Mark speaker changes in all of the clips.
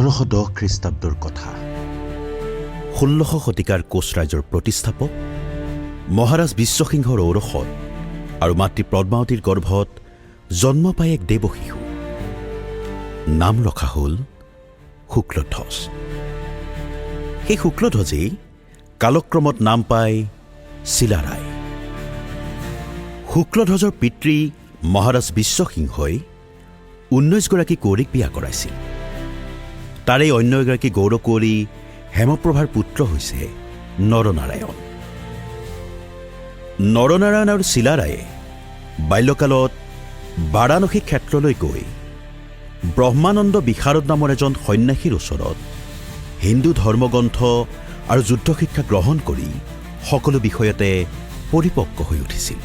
Speaker 1: 1510 খ্ৰীষ্টাব্দৰ কথা। 16 শতিকাৰ কোচ ৰাজ্যৰ প্ৰতিষ্ঠাপক মহাৰাজ বিশ্বসিংহৰ ঔৰসত আৰু মাতৃ পদ্মাৱতীৰ গৰ্ভত জন্ম পাই এক দেৱশিশু। নাম ৰখা হ'ল শুক্লধ্বজ। সেই শুক্লধ্বজেই কালক্ৰমত নাম পায় চিলাৰায়। শুক্লধ্বজৰ পিতৃ মহাৰাজ বিশ্বসিংহই 19 গৰাকী কুঁৱৰীক বিয়া কৰাইছিল। তাৰে অন্য এগৰাকী গৌৰকুঁৱৰী হেমপ্ৰভাৰ পুত্ৰ হৈছে নৰনাৰায়ণ। নৰনাৰায়ণ আৰু চিলাৰায়ে বাল্যকালত বাৰাণসী ক্ষেত্ৰলৈ গৈ ব্ৰহ্মানন্দ বিশাৰদ নামৰ এজন সন্যাসীৰ ওচৰত হিন্দু ধৰ্মগ্ৰন্থ আৰু যুদ্ধ শিক্ষা গ্ৰহণ কৰি সকলো বিষয়তে পৰিপক্ক হৈ উঠিছিল।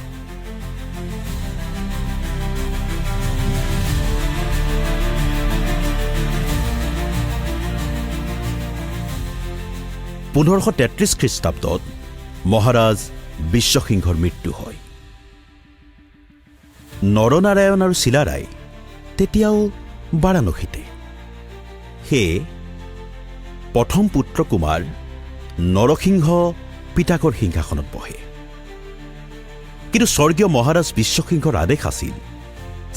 Speaker 1: 1533 খ্ৰীষ্টাব্দত মহাৰাজ বিশ্বসিংহৰ মৃত্যু হয়। নৰনাৰায়ণ আৰু চিলাৰায় তেতিয়াও বাৰাণসীতে। সেয়ে প্ৰথম পুত্ৰ কুমাৰ নৰসিংহ পিতাকৰ সিংহাসনত বহে। কিন্তু স্বৰ্গীয় মহাৰাজ বিশ্বসিংহৰ আদেশ আছিল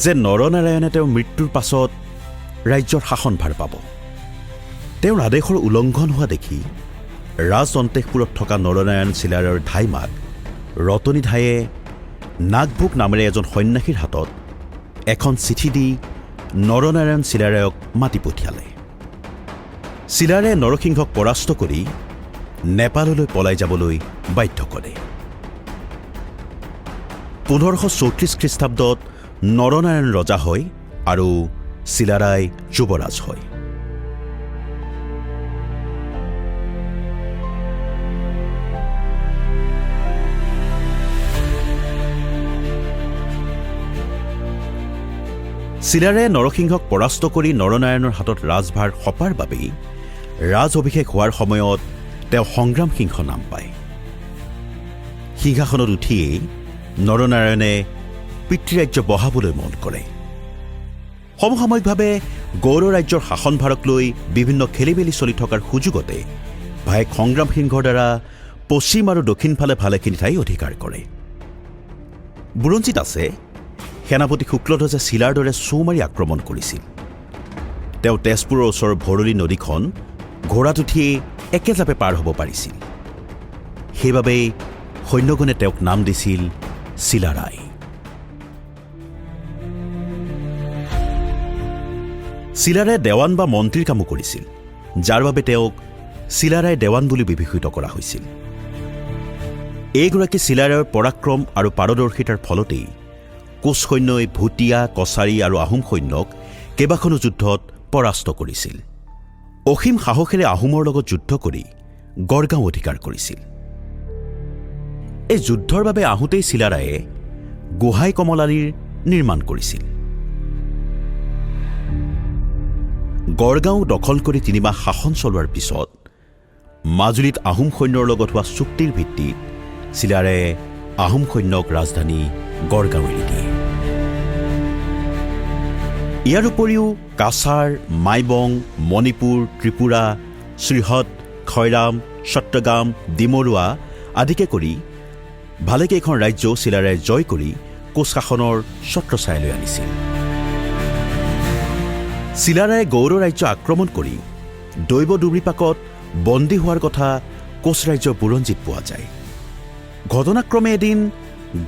Speaker 1: যে নৰনাৰায়ণে তেওঁৰ মৃত্যুৰ পাছত ৰাজ্যৰ শাসনভাৰ পাব। তেওঁৰ আদেশৰ উলংঘন হোৱা দেখি ৰাজ অন্তেশপুৰত থকা নৰনাৰায়ণ চিলাৰায়ৰ ধাইমাক ৰতনী ধায়ে নাগভোগ নামেৰে এজন সন্যাসীৰ হাতত এখন চিঠি দি নৰনাৰায়ণ চিলাৰায়ক মাতি পঠিয়ালে। চিলাৰায়ে নৰসিংহক পৰাস্ত কৰি নেপাললৈ পলাই যাবলৈ বাধ্য কৰে। 1534 খ্ৰীষ্টাব্দত নৰনাৰায়ণ ৰজা হয় আৰু চিলাৰায় যুৱৰাজ হয়। চিলাৰায়ে নৰসিংহক পৰাস্ত কৰি নৰনাৰায়ণৰ হাতত ৰাজভাৰ সঁপাৰ বাবেই ৰাজ অভিষেক হোৱাৰ সময়ত তেওঁ সংগ্ৰাম সিংহ নাম পায়। সিংহাসনত উঠিয়েই নৰনাৰায়ণে পিতৃৰাজ্য বঢ়াবলৈ মন কৰে। সমসাময়িকভাৱে গৌড় ৰাজ্যৰ শাসনভাৰক লৈ বিভিন্ন খেলিমেলি চলি থকাৰ সুযোগতে ভায়েক সংগ্ৰাম সিংহৰ দ্বাৰা পশ্চিম আৰু দক্ষিণ ফালে ভালেখিনি ঠাই অধিকাৰ কৰে। বুৰঞ্জীত আছে, সেনাপতি শুক্লধ্বজে চিলাৰ দৰে চৌ মাৰি আক্ৰমণ কৰিছিল। তেওঁ তেজপুৰৰ ওচৰৰ ভৰলী নদীখন ঘোঁৰাত উঠিয়েই একেজাপে পাৰ হ'ব পাৰিছিল। সেইবাবেই সৈন্যগণে তেওঁক নাম দিছিল চিলাৰায়। চিলাৰায়ে দেৱান বা মন্ত্ৰীৰ কামো কৰিছিল, যাৰ বাবে তেওঁক চিলাৰায় দেৱান বুলি বিভূষিত কৰা হৈছিল। এইগৰাকী চিলাৰায়ৰ পৰাক্ৰম আৰু পাৰদৰ্শিতাৰ ফলতেই কোচ সৈন্যই ভূটীয়া, কছাৰী আৰু আহোম সৈন্যক কেইবাখনো যুদ্ধত পৰাস্ত কৰিছিল। অসীম সাহসেৰে আহোমৰ লগত যুদ্ধ কৰি গড়গাঁও অধিকাৰ কৰিছিল। এই যুদ্ধৰ বাবে আহোঁতেই চিলাৰায়ে গোহাঁই কমলালীৰ নিৰ্মাণ কৰিছিল। গড়গাঁও দখল কৰি 3 মাহ শাসন চলোৱাৰ পিছত মাজুলীত আহোম সৈন্যৰ লগত হোৱা চুক্তিৰ ভিত্তিত চিলাৰায়ে আহোম সৈন্যক ৰাজধানী গড়গাঁও এৰি দিয়ে। ইয়াৰ উপৰিও কাছাৰ, মাইবং, মণিপুৰ, ত্ৰিপুৰা, শ্ৰীহট, খৈৰাম, চট্টগাম, ডিমৰুৱা আদিকে কৰি ভালেকেইখন ৰাজ্য চিলাৰায়ে জয় কৰি কোচ শাসনৰ ছত্ৰছায়ালৈ আনিছিল। চিলাৰায়ে গৌড় ৰাজ্য আক্ৰমণ কৰি দৈৱ দুৰ্বিপাকত বন্দী হোৱাৰ কথা কোচ ৰাজ্যৰ বুৰঞ্জীত পোৱা যায়। ঘটনাক্ৰমে এদিন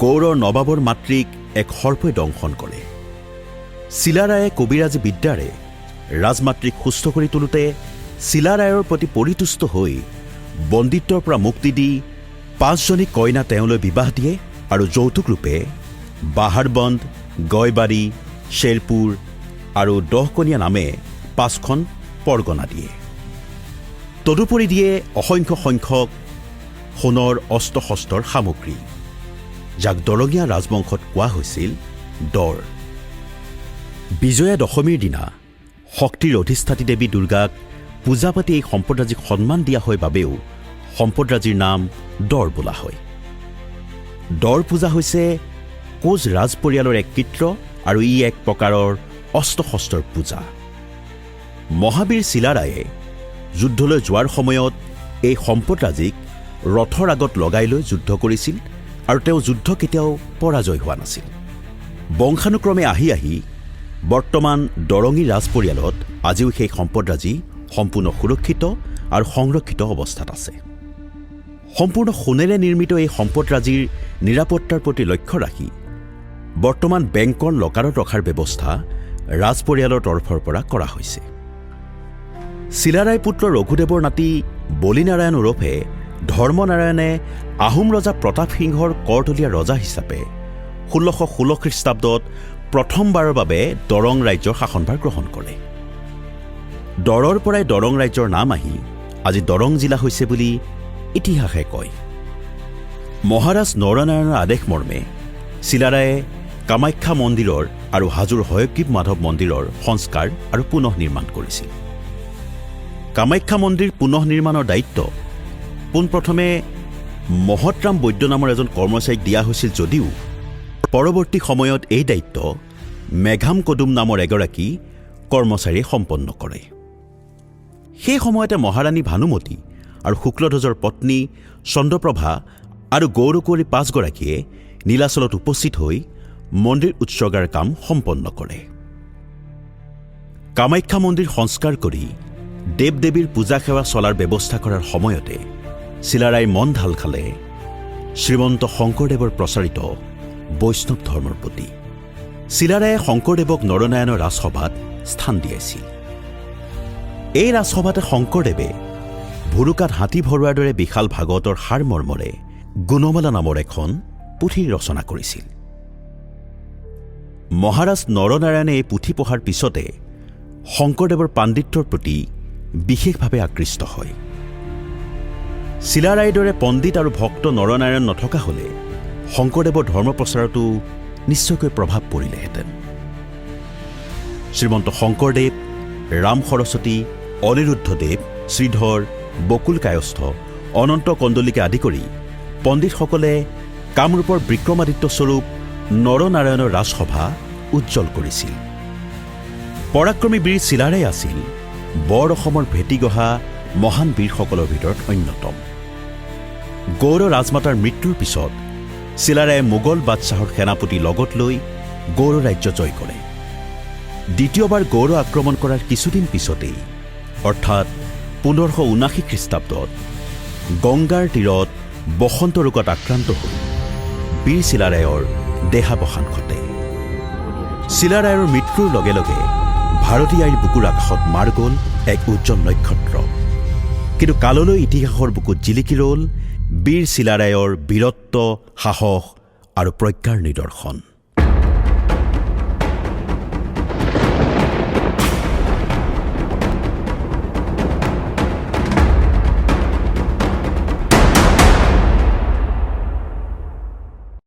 Speaker 1: গৌড়ৰ নবাবৰ মাতৃক এক সৰ্পই দংশন কৰে। চিলাৰায়ে কবিৰাজী বিদ্যাৰে ৰাজমাতৃক সুস্থ কৰি তোলোতে চিলাৰায়ৰ প্ৰতি পৰিতুষ্ট হৈ বন্দীত্বৰ পৰা মুক্তি দি পাঁচজনী কইনা তেওঁলৈ বিবাহ দিয়ে আৰু যৌতুকৰূপে বাহাৰবন্দ, গয়বাৰী, শ্বেৰপুৰ আৰু দহকনীয়া নামে পাঁচখন পৰগনা দিয়ে। তদুপৰি দিয়ে অসংখ্য সংখ্যক সোণৰ অস্ত্ৰ শস্ত্ৰৰ সামগ্ৰী, যাক দৰঙীয়া ৰাজবংশত কোৱা হৈছিল দৰ। বিজয়া দশমীৰ দিনা শক্তিৰ অধিষ্ঠাত্ৰী দেৱী দুৰ্গাক পূজা পাতি এই সম্পদৰাজিক সন্মান দিয়া হয় বাবেও সম্পদৰাজিৰ নাম দৰ বোলা হয়। দৰ পূজা হৈছে কোচ ৰাজ পৰিয়ালৰ এক কৃত্য আৰু ই এক প্ৰকাৰৰ অস্ত্ৰ শস্ত্ৰৰ পূজা। মহাবীৰ চিলাৰায়ে যুদ্ধলৈ যোৱাৰ সময়ত এই সম্পদৰাজিক ৰথৰ আগত লগাই লৈ যুদ্ধ কৰিছিল আৰু তেওঁ যুদ্ধ কেতিয়াও পৰাজয় হোৱা নাছিল। বংশানুক্ৰমে আহি আহি বৰ্তমান দৰঙী ৰাজপৰিয়ালত আজিও সেই সম্পদৰাজি সম্পূৰ্ণ সুৰক্ষিত আৰু সংৰক্ষিত অৱস্থাত আছে। সম্পূৰ্ণ সোণেৰে নিৰ্মিত এই সম্পদৰাজিৰ নিৰাপত্তাৰ প্ৰতি লক্ষ্য ৰাখি বৰ্তমান বেংকৰ লকাৰত ৰখাৰ ব্যৱস্থা ৰাজপৰিয়ালৰ তৰফৰ পৰা কৰা হৈছে। চিলাৰায় পুত্ৰ ৰঘুদেৱৰ নাতি বলিনাৰায়ণ ওৰফে ধৰ্মনাৰায়ণে আহোম ৰজা প্ৰতাপ সিংহৰ কৰতলীয়া ৰজা হিচাপে 1616 খ্ৰীষ্টাব্দত প্ৰথমবাৰৰ বাবে দৰং ৰাজ্যৰ শাসনভাৰ গ্ৰহণ কৰে। দৰৰ পৰাই দৰং ৰাজ্যৰ নাম আহি আজি দৰং জিলা হৈছে বুলি ইতিহাসে কয়। মহাৰাজ নৰনাৰায়ণৰ আদেশ মৰ্মে চিলাৰায়ে কামাখ্যা মন্দিৰৰ আৰু হাজোৰ হয়গ্ৰীৱ মাধৱ মন্দিৰৰ সংস্কাৰ আৰু পুনঃ নিৰ্মাণ কৰিছিল। কামাখ্যা মন্দিৰ পুনঃ নিৰ্মাণৰ দায়িত্ব পোনপ্ৰথমে মহৎৰাম বৈদ্য নামৰ এজন কৰ্মচাৰীক দিয়া হৈছিল যদিও পৰৱৰ্তী সময়ত এই দায়িত্ব মেঘাম কদুম নামৰ এগৰাকী কৰ্মচাৰীয়ে সম্পন্ন কৰে। সেই সময়তে মহাৰাণী ভানুমতী আৰু শুক্লধ্বজৰ পত্নী চন্দ্ৰপ্ৰভা আৰু গৌৰকুঁৱৰী পাঁচগৰাকীয়ে নীলাচলত উপস্থিত হৈ মন্দিৰ উৎসৰ্গাৰ কাম সম্পন্ন কৰে। কামাখ্যা মন্দিৰ সংস্কাৰ কৰি দেৱ দেৱীৰ পূজা সেৱা চলাৰ ব্যৱস্থা কৰাৰ সময়তে চিলাৰায় মন ঢাল খালে শ্ৰীমন্ত শংকৰদেৱৰ প্ৰচাৰিত বৈষ্ণৱ ধৰ্মৰ প্ৰতি। চিলাৰায়ে শংকৰদেৱক নৰনাৰায়ণৰ ৰাজসভাত স্থান দিয়াইছিল। এই ৰাজসভাতে শংকৰদেৱে ভুৰুকাত হাতী ভৰোৱাৰ দৰে বিশাল ভাগৱতৰ সাৰমৰ্মৰে গুণমালা নামৰ এখন পুথিৰ ৰচনা কৰিছিল। মহাৰাজ নৰনাৰায়ণে এই পুথি পঢ়াৰ পিছতে শংকৰদেৱৰ পাণ্ডিত্যৰ প্ৰতি বিশেষভাৱে আকৃষ্ট হয়। চিলাৰায়ৰ দৰে পণ্ডিত আৰু ভক্ত নৰনাৰায়ণ নথকা হ'লে শংকৰদেৱৰ ধৰ্ম প্ৰচাৰতো নিশ্চয়কৈ প্ৰভাৱ পৰিলেহেঁতেন। শ্ৰীমন্ত শংকৰদেৱ, ৰাম সৰস্বতী, অনিৰুদ্ধদেৱ, শ্ৰীধৰ, বকুল কায়স্থ, অনন্ত কন্দলিকে আদি কৰি পণ্ডিতসকলে কামৰূপৰ বিক্ৰমাদিত্য স্বৰূপ নৰনাৰায়ণৰ ৰাজসভা উজ্জ্বল কৰিছিল। পৰাক্ৰমী বীৰ চিলাৰায় আছিল বৰ অসমৰ ভেটি গঢ়া মহান বীৰসকলৰ ভিতৰত অন্যতম। গৌড় ৰাজমাতাৰ মৃত্যুৰ পিছত চিলাৰায়ে মোগল বাদশ্বাহৰ সেনাপতি লগত লৈ গৌড় ৰাজ্য জয় কৰে। দ্বিতীয়বাৰ গৌড় আক্ৰমণ কৰাৰ কিছুদিন পিছতেই, অৰ্থাৎ 1579 খ্ৰীষ্টাব্দত গংগাৰ তীৰত বসন্ত ৰোগত আক্ৰান্ত হৈ বীৰ চিলাৰায়ৰ দেহাৱসান ঘটে। চিলাৰায়ৰ মৃত্যুৰ লগে লগে ভাৰতী আইৰ বুকুৰ আকাশত মাৰ গ'ল এক উজ্জ্বল নক্ষত্ৰ। কিন্তু কাললৈ ইতিহাসৰ বুকুত জিলিকি ৰ'ল বীৰ চিলাৰায়ৰ বীৰত্ব, সাহস আৰু প্ৰজ্ঞাৰ নিদৰ্শন।